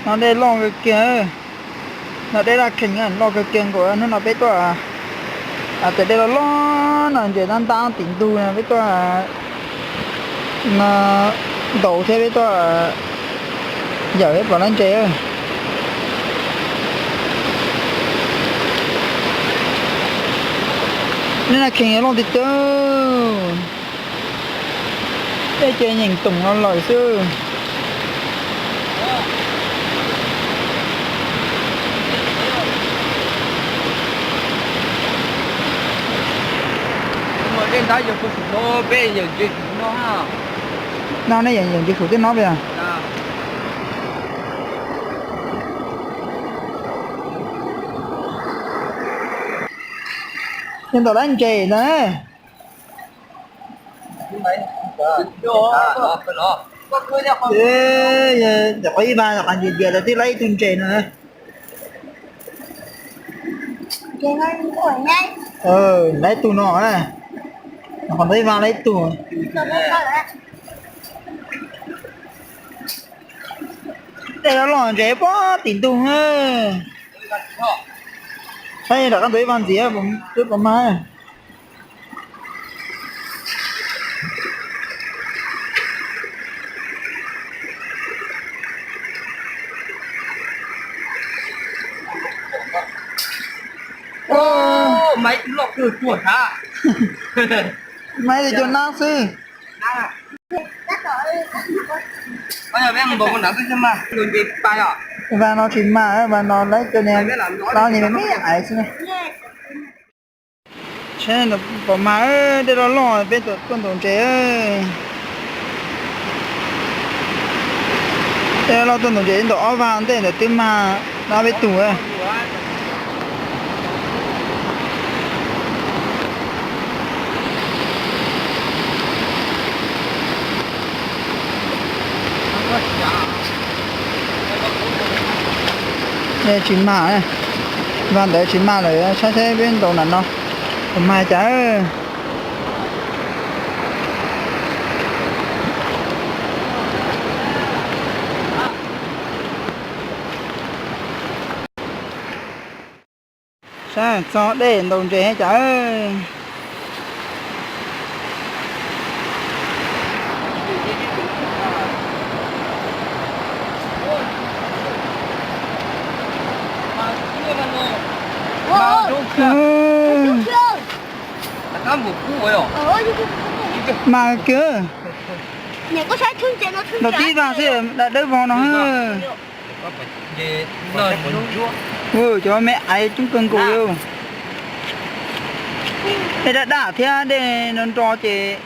No dej loj kawg kiag, no dej Daj Khees loj kawg kiag nkaus. Hnub no peb tuaj, ces dej loj loj no ntses ntab ntab tim ntug no peb tuaj ntaus thiab peb tuaj yawm peb pom lawv ntses. Nej Daj Khees loj tiag tiag. Tej ces nyeem toom no lawm xwb. No nej yawm ntses saum tej no puas yog? Yog ntawm lawv ntses ntag. Ntawm qhov ib vag tom qhov ntsia ntsia lawv twb laib ib tug ntses no. Laib tug no, qhov ntawd ib vag laib tug. Tej loj loj ntses pob tim ntug. Saib rov qab ntawm ib vag ntxiv twb puas mag. Mas ib tug cuag nab xwb. Vas no tsis mag, vas no laib cov niag, no niag me me aiv xwb. Saib puas mag, dej loj loj peb tuaj ntaus ntses. Dej loj loj tuaj ntaus ntses ntaus ob vag ntej ntawd twb mag ob peb tug. Tsis mag, vag ntawd tsis mag lawm, saib saib peb ntaus nram no puas mag cas. Saib txog dej ntaus ntses cas. Mag kiag. Nram tib vag xwb, dawb vog no. Cov me aiv coob kawg nkaus li. Dej daj daj thiab dej nro nro ces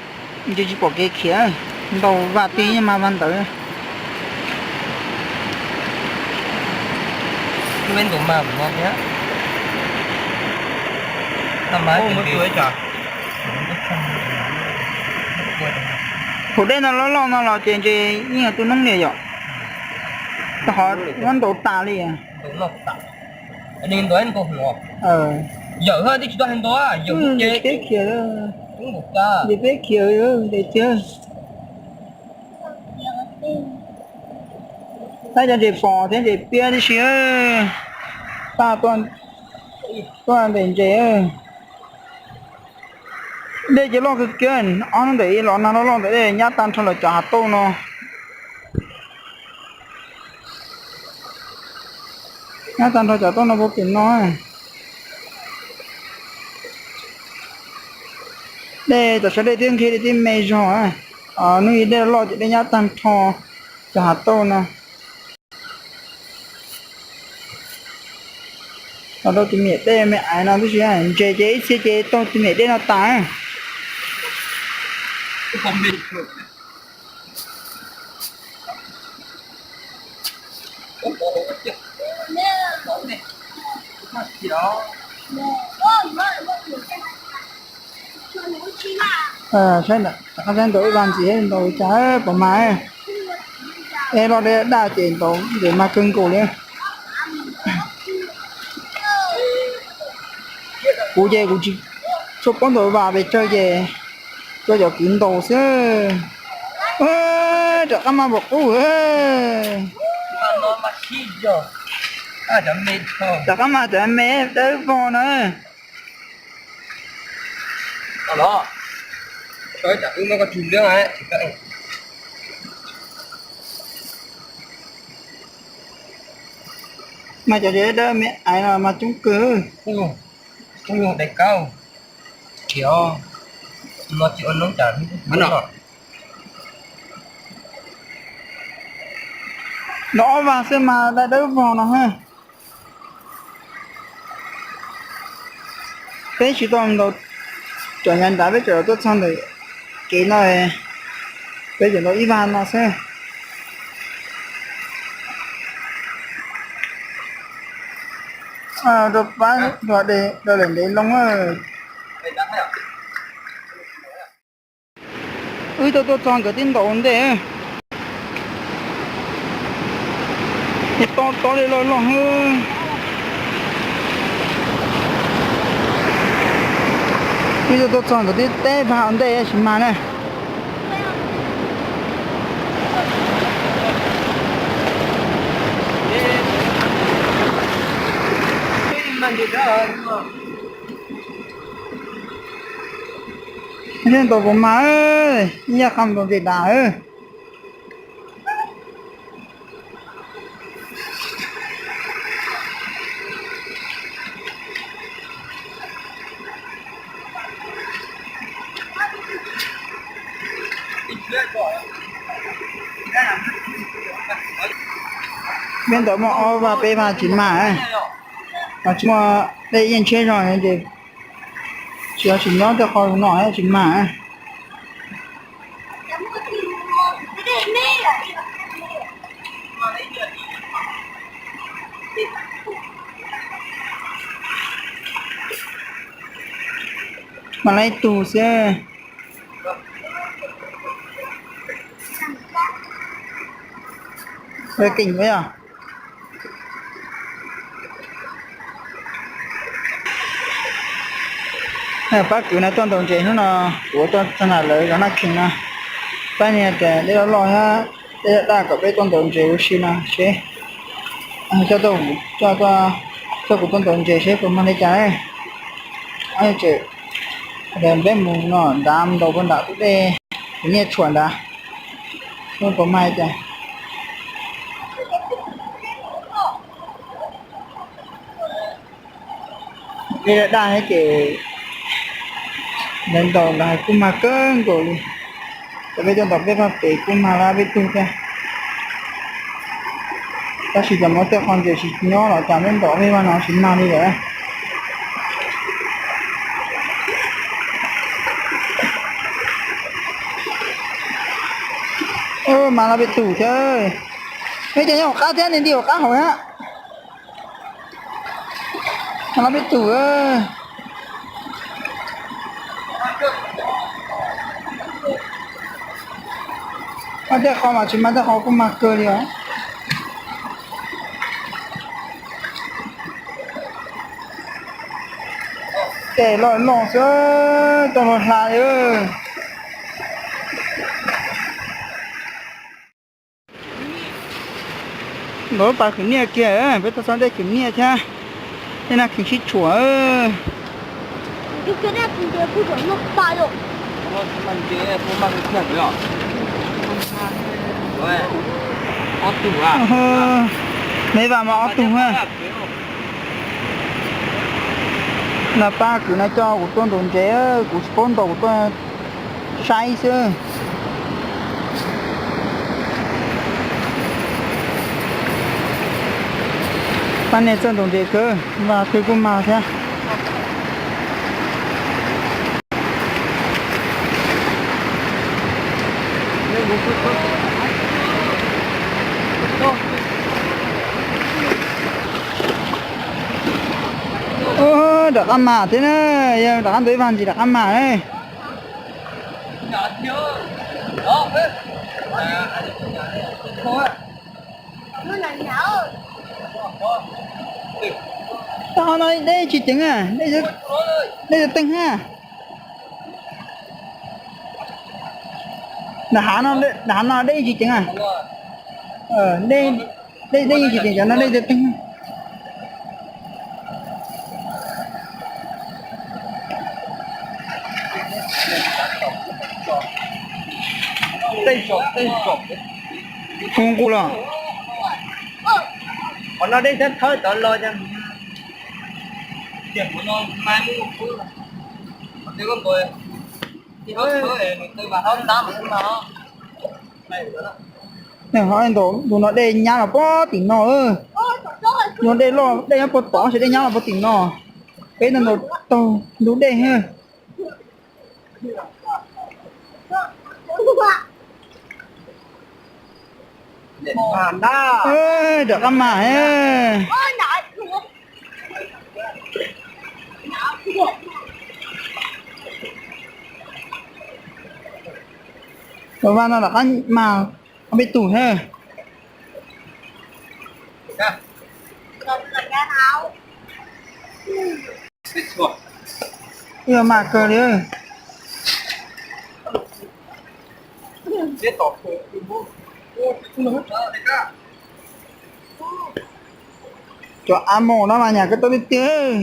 ntshe tsis pom kev khiav, ntaus vag twg yeej mag vag ntawd. Thaum dej no loj loj no los ces ntshe yeej yog tus noob niam yom, rau qhov muab ntaus tas li. Peb khiav, peb khiav, ntes tiag. Saib cov ntses pos thiab ntses piab tib si. Paj tuaj ntes ntses. Dej ces loj kawg kiag, ob hnub ntawm ib los nag loj loj ntawm dej nyab tag nrho lawm cov hav tauj no. Nyab tag nrho cov tauj no puag pem no. Dej tam sim dej twb nqhis dej twb me zog. Hnub ib dej loj ces dej nyab tag nrho cov hav tauj no. Los rau tus me nyuam dej me aiv no tib si, ntses ces ib txhia ces taug tus me nyuam dej no tas. Saib ntawm qab saib ntaus ib vag ntxiv ntaus cas puas mag. Dej loj dej daj ces ntaus ntses mag kawg nkaus li. Kuv ces kuv tsis tshua paub ntaus vas pes tsawg ces coj cov kwv ntaus xwb. Rov qab mag npaum qub. Rov qab mas cov me dawb vog na. Mas cov dawb me aiv no mas coob kawg. Nov ob vag xwb mas dawb vog no. Peb tsis tau ntaus cov nyav nrad, peb tseem tuaj txog ntawm kev no, peb tseem ntaus ib vag no xwb. Rau pab rau daim ntev loo. Wb tuaj tuaj txog nkawd twb ntaus ua ntej. Tob tob li loj loj. Wb tuaj tuaj txog nkawd twb teb vag ua ntej tsis mag na. Ntaus puas mag, ib yam qha ntaus ntses dav. Peb ntaus muaj ob vag peb vag tsis mag, tsis muaj dej yeej tshiab zog ces tsis, tsis nyob tej qho no tsis mag. Mas lawv ib tug xwb. Keej yog. Pab kwv no tuaj ntaus ntses hnub no, kuv tuaj txog nram lawv zos Naj Khees no. Pab niag tias dej loj loj thiab dej daj daj kom peb tuaj ntaus ntses ua si no seb coj, coj kuv tuaj ntaus ntses seb puas mag li cas. Tseem, peb mus no nrad ntaus puag nram tus dej, tus nyiaj tshuam nrad, puas mag li cas. Dej daj thiab ces lawv ntaus los hais kuj mag kawg nkaus li. Cov peb tuaj ntaus peb vag pem kuj mag lawm peb tug thiab. Tab sis cov muaj tej qho ntses tsis nyob los cas peb ntaus peb vag no tsis mag li lawm. Mag los peb tug thiab. Peb cov nyob hauv qab thiab, nti hauv qab hauv thiab. Los peb tug. Tej qho mas tsis mag, tej qho kuj mag kawg li os. Tej loj loj xwb, tau los hla li. Ntaus lub pas khwv niaj kiag, peb tuaj txog dej khwv niaj thiab. Dej Naj Khees sib tshuam. Neb vam mas ob tug. Noj pab kwv no coj kuv tuaj ntaus ntses, kuv tsis paub ntaus, kuv tuaj saib xwb. Pab niag txawj ntaus ntses kawg, vaj twg kuj mag thiab. Rov qab mag thiab na, yog rov qab ntaus ib vag ntsis rov qab mag na. Tag no dej tsis ceev, dej teeg na. Nram hav no dej tsis ceev. Dej, Dej, dej tsis tias cov no dej tiag tiag. Hu nqus los. Qhov no dej thawb thawb tod los. Ntaus ntaus no dej nyab los puag tim no. Yog dej loj dej nyob puag tod, dej nyab los puag tim no. Peb ntaus ntaus taug ntug dej. Rov qab mas. Tus vaj no rov qab mas ob peb tug thiab. Yog mas kawg li. Cov av mos no mas nyam koj tau tiag tiag.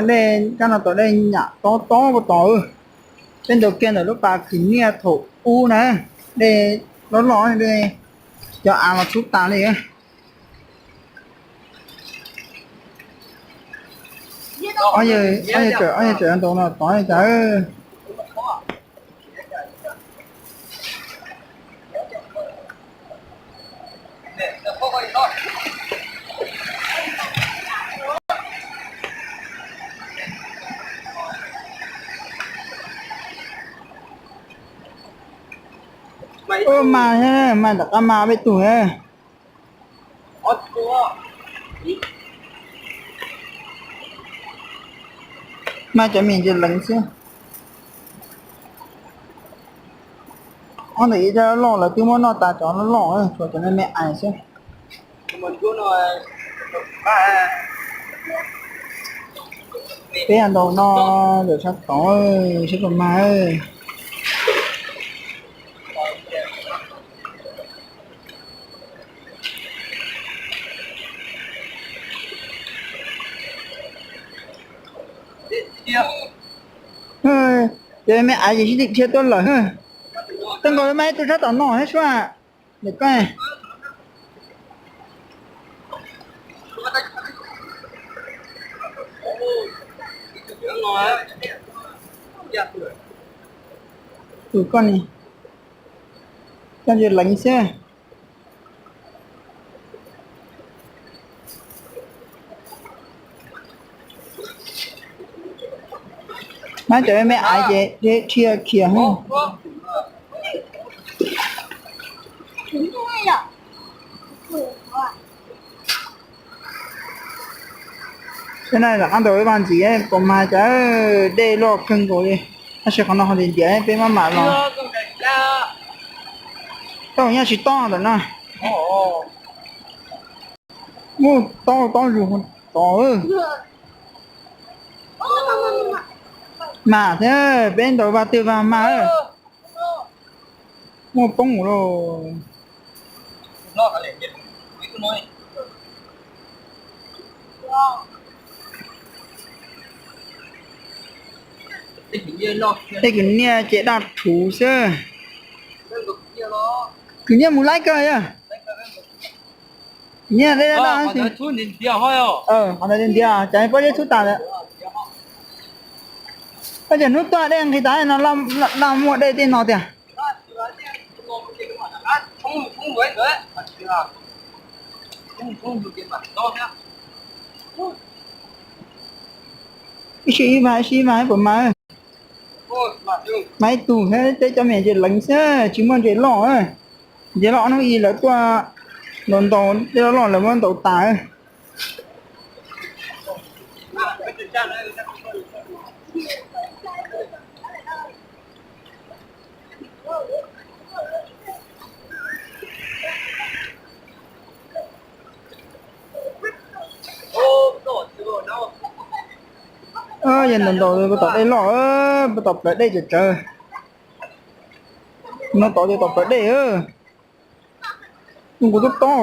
Dej kab no tau dej nyam tob tob puag tod. Peb ntaus kiag ntawm lub pas khwv niaj thaum ub na, dej loj loj, dej cov av los txhub tas li. Ob yawg tseem, ob yawg tseem ntaus no tod li cas. Ua mas, mas rov qab mas peb tug. Mas cov me ntsis leev xwb. Ob ntawm ib co loj lawv twb muab noj tas cov loj loj, tshuav cov me me ais xwb. Peb ntaus no lawm sab tod, seb puas mag. Ces me ais ces sib dhia tuaj lawm. Tej nkaus mas ib tug sab tom no thiab sua. Ntawm koj. Tus koj ni, koj ntsia leev xwb. Mas cov me ais ces dhia khiav heev. Thiab na, rov qab ntaus ib vaj ntxiv, puas mag cas, dej loj kawg nkaus li. Tab sis qhov no ho ntiav ntiav peb maj mam los. Tau nyaj tsis tob ntawm no. Mus tob tob zus tod. Mas thiab, peb ntaus vaj twg vaj mas. Muaj poob lauj. Tej kwv niaj ces daj rhuv xwb. Kwv niaj mus laib kawg yog. Kwv niaj dej daj. Qhov ntawd ntiav, cas pob zeb txhub tas lawm. Koj cov hnub tuaj dej nqis tas no, laj muaj dej tej no tiag. Ib sij ib vas, ib sij ib vas puas mas. Mas ib tug thiab, tej cov me ntses leev xwb, tsis muaj ntses loj. Ntses loj ob hnub ib lawv tuaj ntaus ntaus, tej loj loj lawv muab ntaus tas. Ntau ntau puag tom dej loj, puag tom plawv dej tsawv tsawv. No tod ces tom plawv dej. Nkuv tob tob.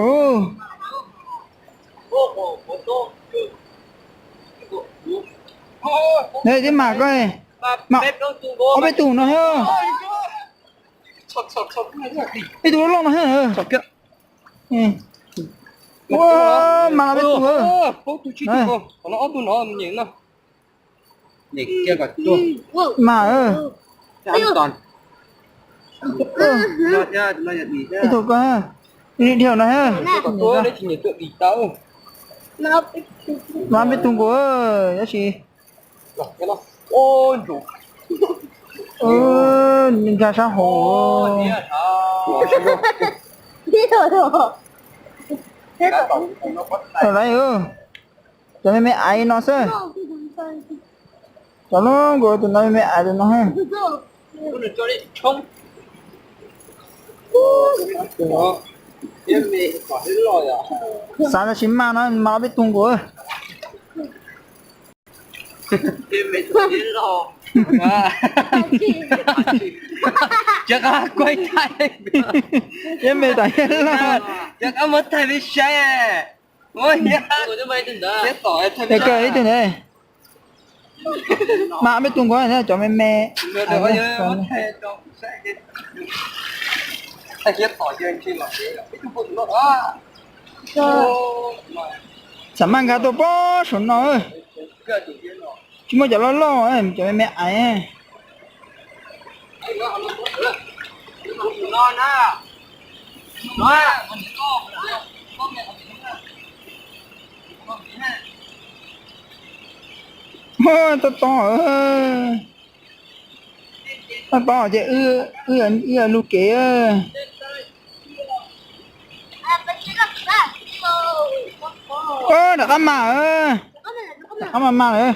Ne tib mas koj, mas ob peb tug no thiab. Ib tug loj loj no thiab. Ua, mas ob peb tug. Mas, ib tug ko, dhia no. Mas ob peb tug nkaus, tab sis nkag sab hauv. Lawv, cov me me aiv no xwb. Cov loj nkaus tus no me me aiv tus no. Xav tab sis mas no mas ob peb tug nkaus. Thiab me tam thiab loj. Es kawg ib tug ntawd. Mas ob peb tug nkaus thiab cov me me. Xav mas nkag tuaj pob saum no. Tsis muaj cov loj loj, cov me me aiv. Tob tob, tob tob ces wb lug kev. Rov qab mas, rov qab mas mas lawm.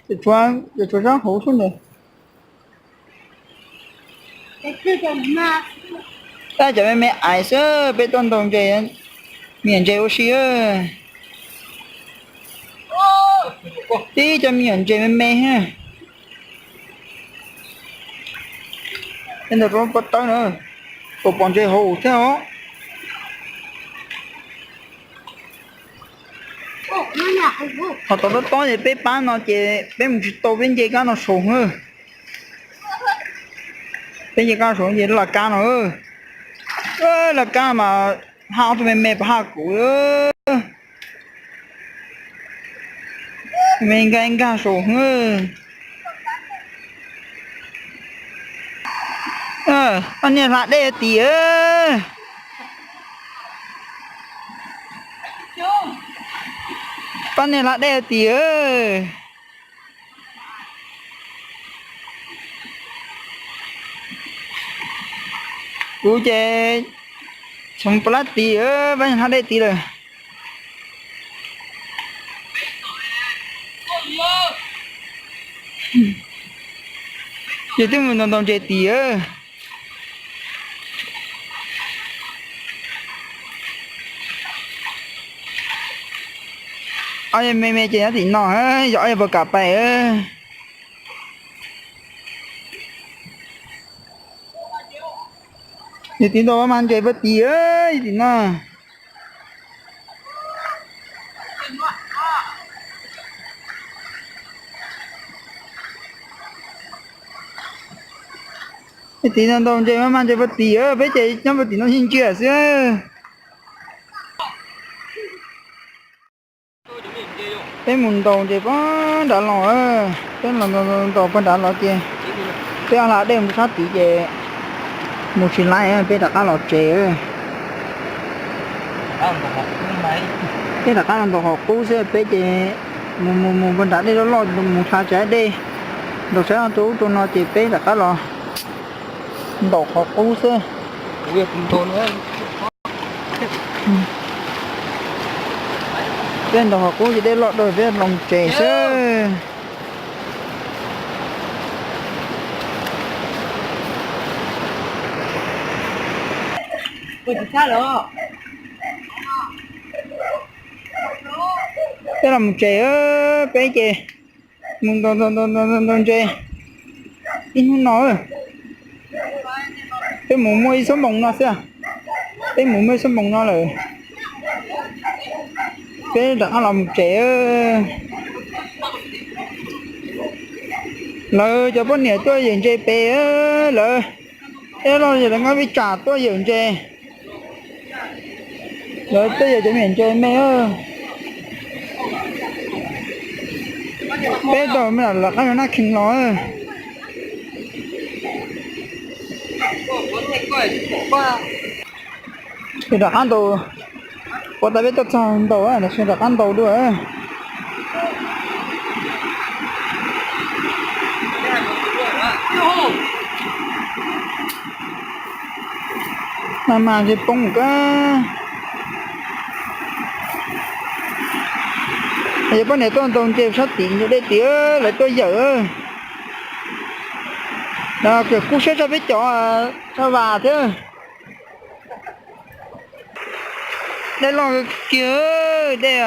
Tshuav sab hauv xwb ntag. Tab cov me me aiv xwb, peb tuaj ntaus ntses, me nyuam ntses ua si. Tib cov me nyuam ntses me me thiab. Ntawm rau pob tawb na, pom pom ntses hauv thiab os. Qhov tod tob tob ces peb pab no ces peb mus tsis tau, peb nce kab no saud na. Peb nce kab saud ces laj kab no. Laj kab mas haj ob tug me me puas haj kuv. Me nkag nkag saum. Poj niag hla dej tim. Poj niag hla dej tim. Kuv ces txhoov plab tid, pab hla dej tid lawm. Ces twb mus ntaus ntaus ntses tid. Ob me me ces nyob tim no, yog ob yog puas kam pais. Yog tim ntawd mas ntses puag tid, yog tim no. Yog tim no ntaus ntses mas ntses puag tid, peb ces nyob puag tim no ntsia ntsia xwb. Peb mus ntaus ntses puag nrad los, peb los ntaus puag nrad los ces peb hla dej mus sab tid ces mus tsis laib, peb rov qab los tsev. Peb rov qab los ntaus qhov qub xwb, peb ces mus mus mus puag nram dej loj loj mus hla tsav dej, ntaus tsav rau ub rau no ces peb rov qab los ntaus qhov qub xwb. Peb ntaus qhov qub ces dej loj dua peb los tsev xwb. Peb los mus tsev, peb ces Mus ntaus, ntaus ntses ib hnub no. Peb mus muaj ib xuab moos no xwb. Peb mus muaj ib xuab moos no lawm, peb rov qab los mus tsev. Lawv cov poj niam tuaj yawm ntses pem lawm. Ib los yog lawv nqa vij tsam tuaj yawm ntses. Lawv tuaj yawm cov me ntses me. Peb tau me lawv qab zog naj khees los. Ces rov qab ntaus, ua tas peb tuaj txog ntaus, rov qab ntaus dua. Mas mas ntses poob kab. Yog poj niam tuaj ntaus ntses sab tim ntses dej tim, lawv tuaj yawm. Kub siab tshaj peb cov, tshaj vas thiab. Dej loj kiag, dej,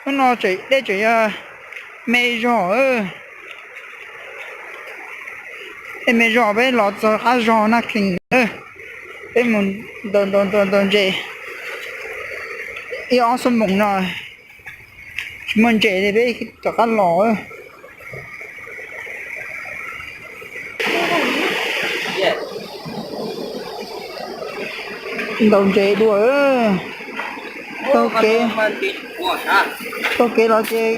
hnub no dej tseem yog me zog. Dej me zog, peb los txog qab zog naj khees. Peb mus ntaus, ntaus, ntaus ntses ib ob xuab moos no, tsis muaj ntses li peb rov qab los. Ntaus ntses dua. Taug kev, taug kev los ces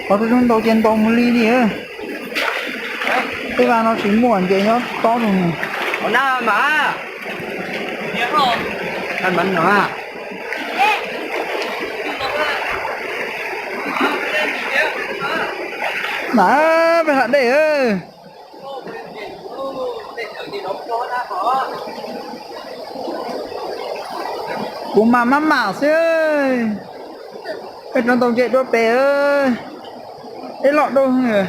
qhov tub tub ntaus ces ntaus mus li li. Tej vaj no tsis muaj ntses nyob tob no. Mas peb hla dej. Kuv mas maj mam xwb. Peb rov ntaus ntses dua pem. Dej loj dua.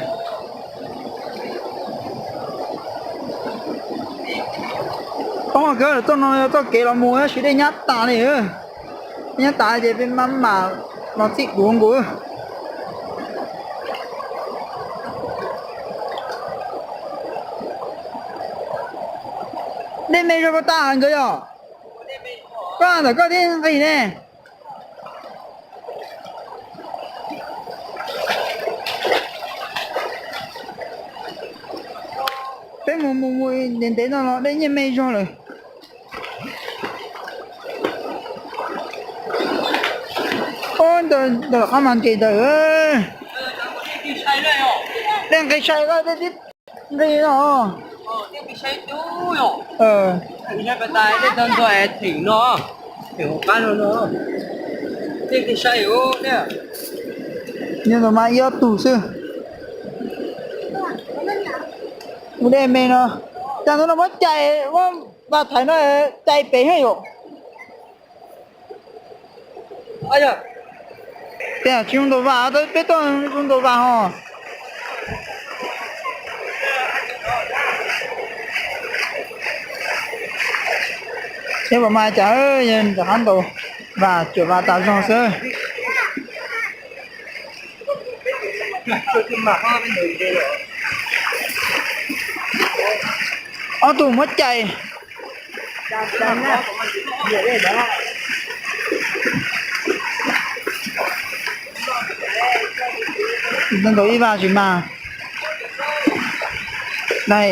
Ob kawg txoj no yog txoj kev los mus siv dej nyab tas li. Dej nyab tas ces peb maj mam los txij duav nkaus. Dej me zog puas tas nkawd yog? Koj ntawm koj thiaj nqis ne. Peb mus mus mus ntev ntev no los dej nyiaj me zog lawm. Ntawm qab mas nres ntawm. Dej nqis sai, dej tib nqis no. Nyob ntawm mas ib ob tug xwb. Ua dej me no, cas hnub no muab cais, muab vas thaiv no cais pem thiab yom. Tias tsis zoo ntaus vas, peb tuaj zoo ntaus vas ho. Thiab pom mas cas yog rov qab ntaus vas, cuam vas tas zog xwb. Ob tug muab cais. Ntaus ib vas tsis mas. Dai.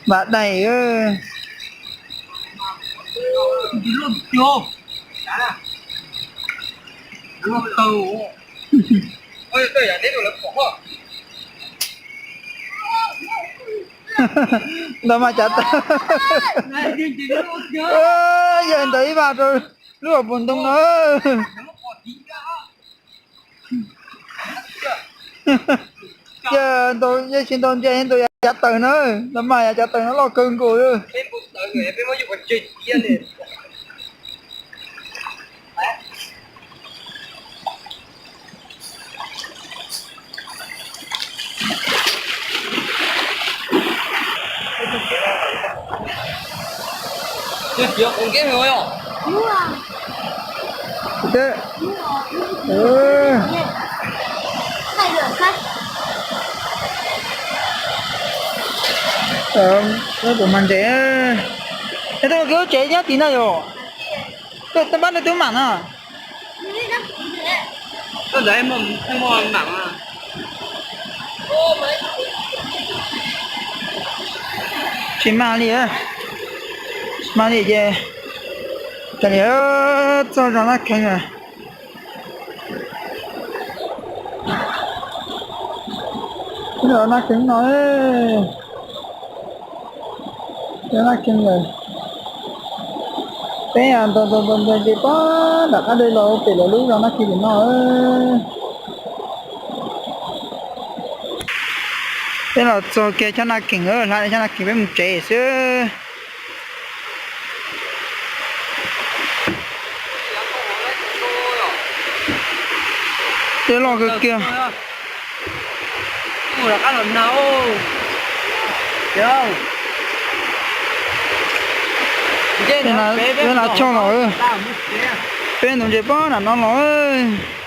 Vas dai. Ntaus mas cav taw. Yawg ntaus ib vas rau lub hauv paus ntoo no. Yawg ntaus, yawg tsis ntaus ntses, ntaus yav cav taws na. Ntaus mas yav cav taws no loj kawg nkaus. Kuv mas ntses, es tuaj ua ke lub tsev nyob tim no yom? Tuaj pab rau tub mam no. Tsis mag li, tsis mag li ces, cia li txog zos Naj Kheev lawm. Zos Naj Kheev no, zos Naj Kheev lawm. Peb nto nto nto nto ces pab nram qab dej los pem lawv lub zos Naj Kheev pem no. Peb los txog kiag Choj Naj Kheev, hla Choj Naj Kheev peb mus tsev xwb. Dej loj kawg kiag. Peb nas choj los, peb ntoo ntses pab nram no los.